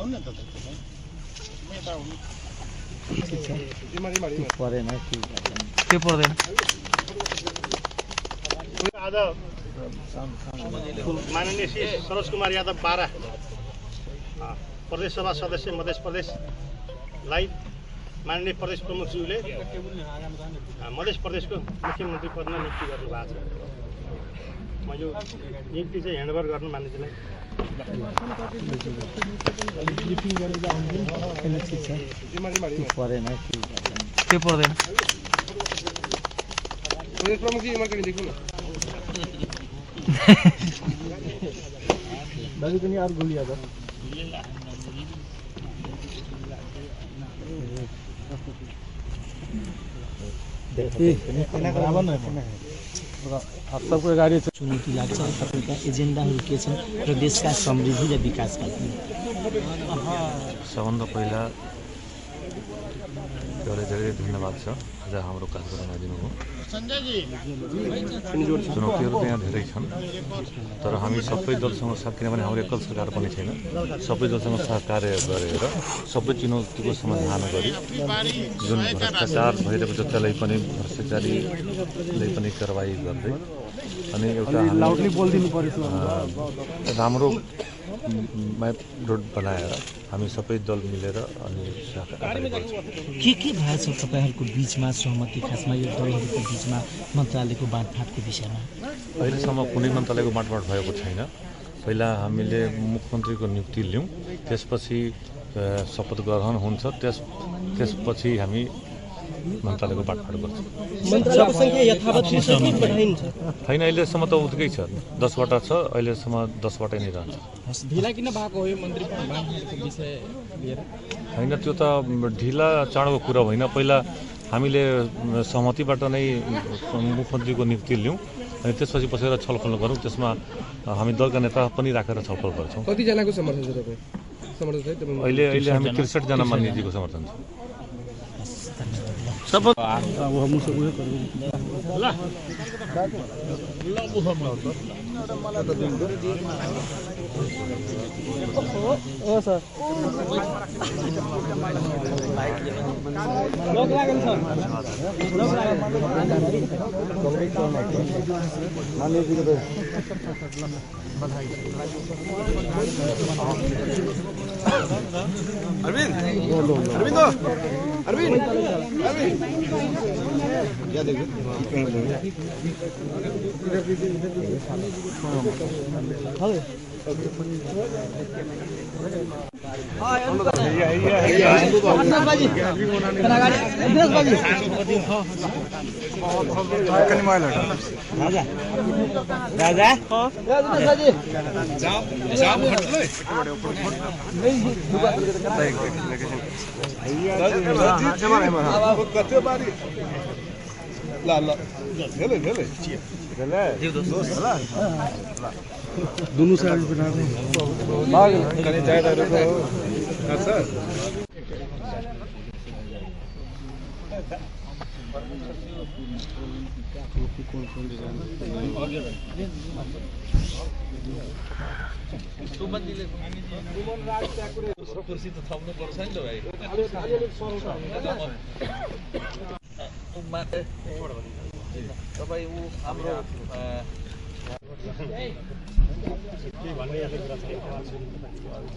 के पर्दैन आज माननीय श्री सरोज कुमार यादव बारा प्रदेश सभा सदस्य मध्य प्रदेशलाई माननीय प्रदेश प्रमुखज्यूले मध्य प्रदेशको मुख्यमन्त्री पदमा नियुक्ति गर्नुभएको छ। म यो नियुक्ति चाहिँ ह्यान्डओभर गर्न मान्यजीलाई के पर्दैन दाजु पनि अर्को गोली आएको सबको गाडी चुनौती लाग्छ तपाईँका एजेन्डाहरू के छन् र देशका समृद्धि र विकासका लागि? सबभन्दा पहिला धेरै धेरै धन्यवाद छ आज हाम्रो कार्यक्रम आइदिनुभयो। चुनौतीहरू त यहाँ धेरै छन् तर हामी सबै दलसँग साथ किनभने हाम्रो एकल सरकार पनि छैन सबै दलसँग सहकार्य गरेर सबै चुनौतीको समाधान गरी जुन भ्रष्टाचार भइरहेको जतालाई पनि भ्रष्टाचारीले पनि कारबाही गर्दै अनि एउटा राम्रो म्याप रोड बनाएर हामी सबै दल मिलेर अनि के भएछ तपाईँहरूको बिचमा सहमति खासमा यो दलहरूको बिचमा मन्त्रालयको बाँडफाँडको विषयमा? अहिलेसम्म कुनै मन्त्रालयको बाँडफाँड भएको छैन। पहिला हामीले मुख्यमन्त्रीको नियुक्ति लियौँ त्यसपछि शपथ ग्रहण हुन्छ त्यसपछि हामी मन्त्रालयको बाँडफाँड गर्छौँ। मन्त्रालयको संख्या यथावत छैन अहिलेसम्म त उत्तिकै छ 10वटा छ अहिलेसम्म 10वटै नै रहन्छ। ढिला किन भएको हो यो मन्त्री बाँडफाँडको विषय लिएर? होइन त्यो त ढिला चाँडोको कुरा होइन। पहिला हामीले सहमतिबाट नै मुख्यमन्त्रीको नियुक्ति लियौँ अनि त्यसपछि बसेर छलफल गरौँ त्यसमा हामी दलका नेता पनि राखेर छलफल गर्छौँ। कतिजनाको समर्थन छ तपाईँ? अहिले हामी 63 जना मान्यजीको समर्थन छ। दोनों साइड बना रहे हैं ज्यादा रुको सर कुर्सी त थप्नु पर्छ नि त भाइ तपाईँ ऊ हाम्रो